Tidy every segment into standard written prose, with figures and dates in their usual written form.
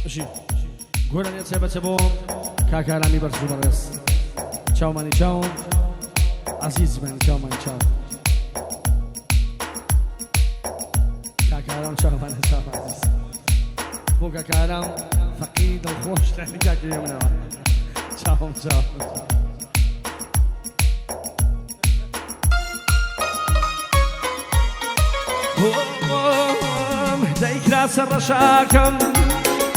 بژی گۆرانیە تایبەتە بۆ کاک ئارامی بەرز و بەڕێز. چاومانی چاو عەزیزمانی چاومانی چاو کاک ئارام چاومانی چاو عەزیز بۆ کاک ئارام فەقیری دڵخۆش لە کاک هێمنەوە چاوم چاو. دەی کراسە ڕەشاکەم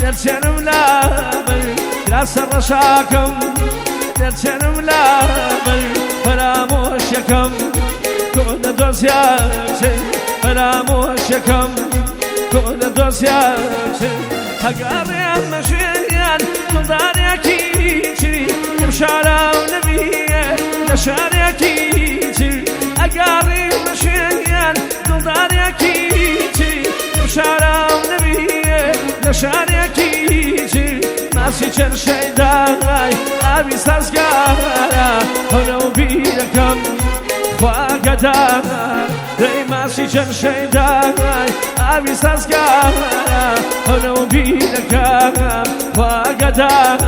دەرچێنم لابەر کراسە ڕەشاکەم دەرچێنم لابەر فەرامۆشەکەم تۆ لە دۆزیاچن فەرامۆشەکەم تۆ لە دۆزیاچن هەگاڕیان مەژێیان دڵدارێکی چری لەم شارا و نەبیە لە شارێکی تر ئەگاڕی مەژێیان دڵدارێکی تری لەم شارا و نەبیە لە شارێکی تر ماسی چەند شەیدای ئاوی سازگارە هەنە و بیرەکەم خواگەدار دەی ماسی چەند شەیدای ئاوی سازگارە هەنە و بیرەکەم خواگەدار.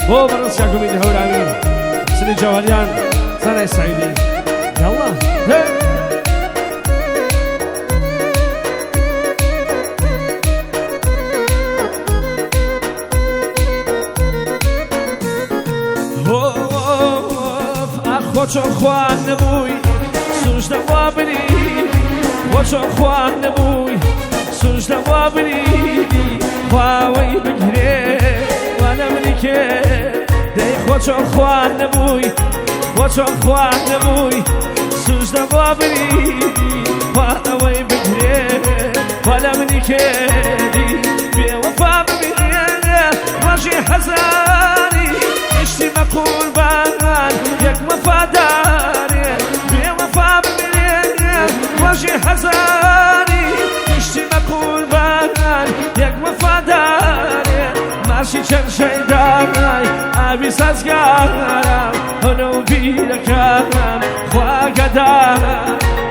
بۆ بەڕێز کاک ئومید هەورامی سنی جەوهەریان سانای سعیدی یاڵڵا. خۆ چۆن خوان نەبووی سوژ دەوا بری خۆ چۆن خوان نەبووی سوژ دەوا بری خواوەی بگرێ وانە منی کێ دەی خۆ چۆن خوان نەبووی خۆ چۆن خوان نەبووی سوژ دەوا بری خوا ئەوەی بگرێ وانە منی کێ بێوەفا ببینێ ڕۆژی هەزاری گشتی بە قوربان یەک وەفادارێ بێوەفا ببینێ ڕۆژی هەزاری گشتی بە قوربان یەک وەفادارێ ماشی چەند شەیدای ئاوی سازگارم هەنە و بیرەکەم خواگەدار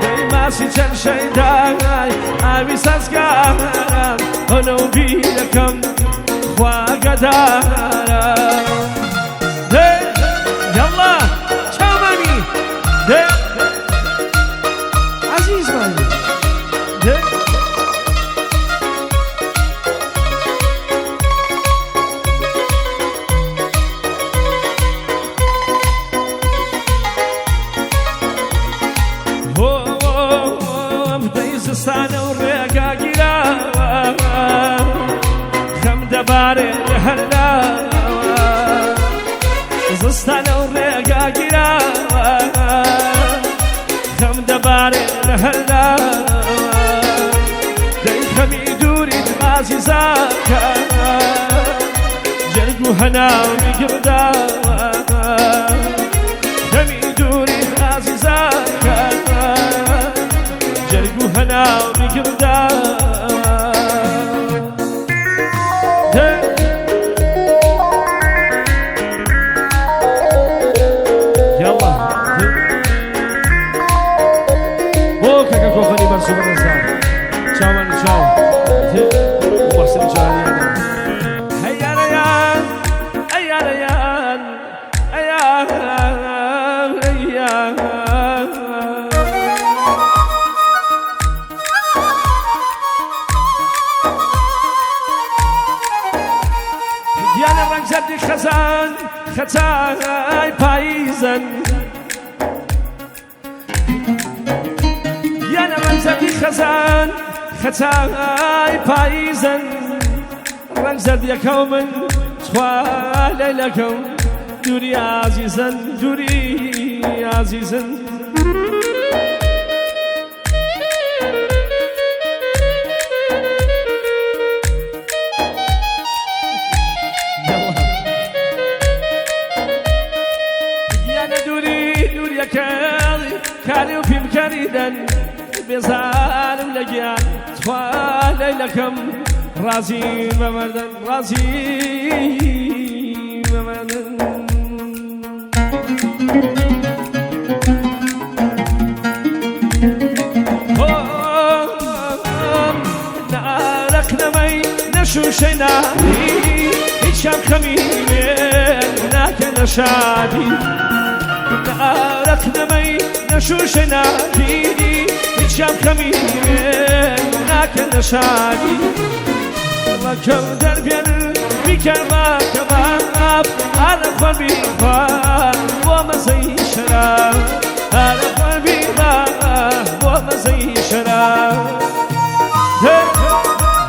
دەی ماسی چەند شەیدای ئاوی سازگارم هەنە و بیرەکەم خواگەدارم. دێ یاڵڵا چاومانی دێ عەزیزمانی دێ. دەی زستانە و ڕێگا گیراوە خەم دەبارێ لە هەر لاوە زستانە و ڕێگا گیراوە خەم دەبارێ لە هەر لاوە دەی خەمی دووریت ئازیزاکە جەرگ و هەناوی گڕداوە خەمی دووریت ئازیزاکە جەرگ و هەناوی گڕداوە. یاڵڵا بۆ کاکە کۆفەنی بەرز و بەڕێزدا چاوانی چاو محسن جەلالیانە. هەیارەیان ئەیارەیان ئەیان ئەیان گیانە ڕەنگ زەردی خەزان خەچای پاییزن گیانە ڕەنگ زەردی خەزان خەچای پاییزن ڕەنگ زەردیەکەو من خوا لەیلەکەم دووری ئازیزن دووری ئازیزن. گیانە دووری دووریەکەی کاری و پیم کەریدەن بێزارم لە گیان خوا لەیلەکەم ڕازی بە مردن ڕازی بە مردن. نەشوشەی نالی هیچیان خەمی لێ ناکەنە شادی. ئارەق نەمەی نەشوشەی نالی هیچیان خەمی لێ ناکەنە شادی. ڕەکەم دەربێنن بیکەن بە کەباب، ئارە خۆن بیخوا بۆ مەزەی شەراب، ئارە خۆن بیخوا بۆ مەزەی شەراب.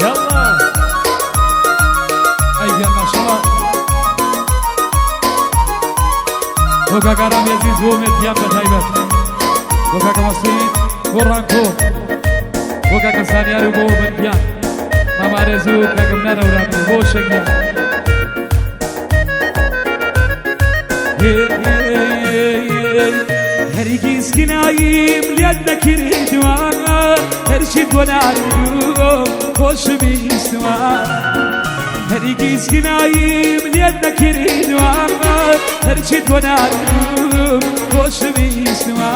یاڵڵا. ئەی گیان ماشەڵا بۆ کاک ئارامی ئەزیز، بۆ ئومێد گیان بە تایبەت، بۆ کاکە مەسعود، بۆ ڕانکۆ، بۆ کاکە زانیار و بۆ من گیان مامە ئارێزوو و کاکە منار ئەورامی و بۆ شەگیان. هەرگیز گناییم لێت نەکردووە، هەرچی بۆ ناردووم خۆشویستووە. هەرگیز گناییم لێت نەکردووە، هەرچی بۆ ناردووم خۆشویستووە.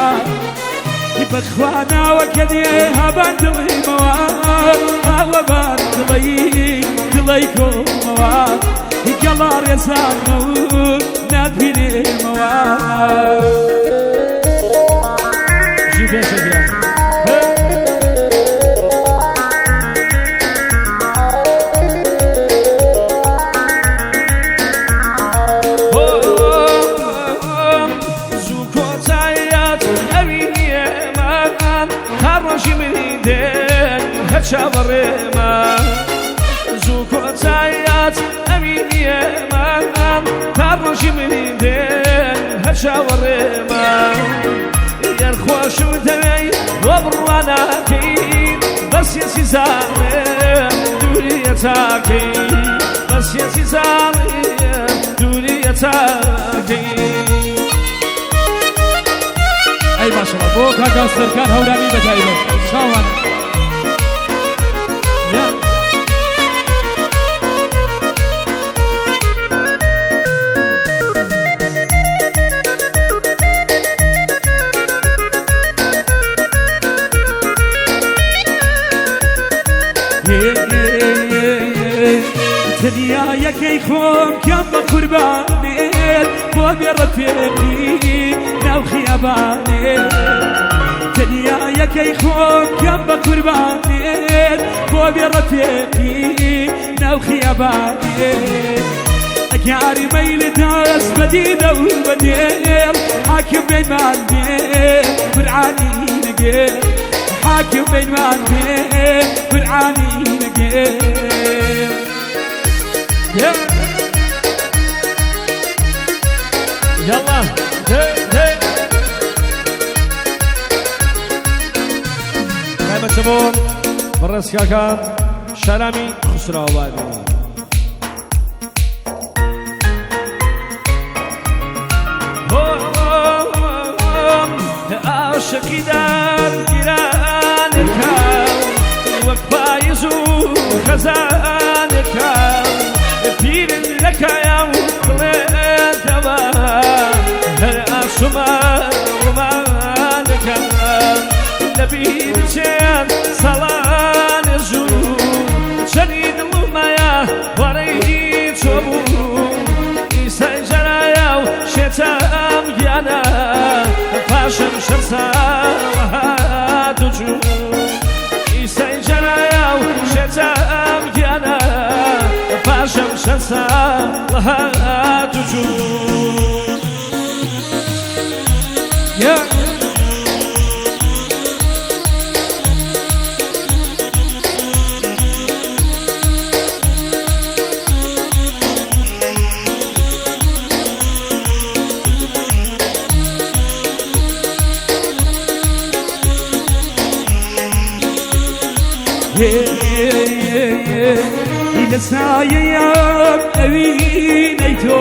بەخوا ناوەکە دێ هابان دڵیمەوە، هاوەبان دڵی دڵی کۆمەوە، گەڵا ڕێزانمە و ناتبینێمەوە. ژی پێشە گیان. زوو کۆتاییات ئەوینی ئێمە، تا ڕۆژی منی دێن هەر چاوەڕێمە. زوو کۆتاییات ئەوینی ئێمە، تا ڕۆژی منی دێن هەر چاوەڕێمە. گەر خۆشم دەوێی بۆ بڕوا ناکەی، بەس یەسی زاڵێم دووریە تاکەی، بەس یەسی زاڵێم دووریە تاکەی. ئەی ماشەڵا بۆ کاکا سەرکار هەورامی بە تایبەت چاوان. یا. تەنیا یەکەی خۆم کەم بە قوربانێت، بۆ بێ ڕەفیقی ناو خیابانێت. تەنیا یەکەی خۆم کەم بە قوربانێت، بۆ بێ ڕەفیقی ناو خیابانێت. ئەگیاری مەیل دەست بە دیدە و بە دێڵ، حاکم بینمان بێ قورعانی نەگێ، حاکم بینمان بێ قورعانی نەگێ. يلا هي هي. تایبەت بۆ بەڕێز کاکە شەرامی خسراوابادی. عاشقی دارگیرانەکە وەک پاییز و خەزانەکە، پیرن لە کایا و بڵێتەوە هەر ئاسومە ڕومانەکە. لەبیر چێن ساڵان زوو چەنی دڵمایە وارەی چۆ بوو، ئیسای جەرایە و شێتام گیانە پاشم شەش ساڵ هات و چوو. ئیسای جەرایە و شێتام گیانە پاشم شەش ساڵ هات و چوو. یا. لە سایەیان ئەوینەی تۆ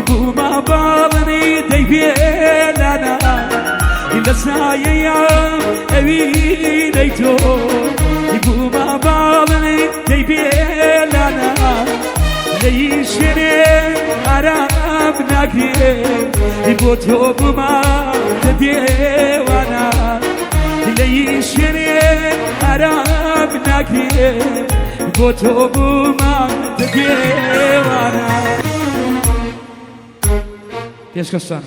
بوومە باڵنی دەیبێلانا، لە سایەیان ئەوینەی تۆ بوومە باڵنی دەیبێلانا. لەی شوێنێ ئارام ناگرێ، بۆ تۆ بوومە دێوانە، لەی شوێنێ ئارام ناگرێ. بۆ تۆ بوومە دێوانە. پێشکەشتان.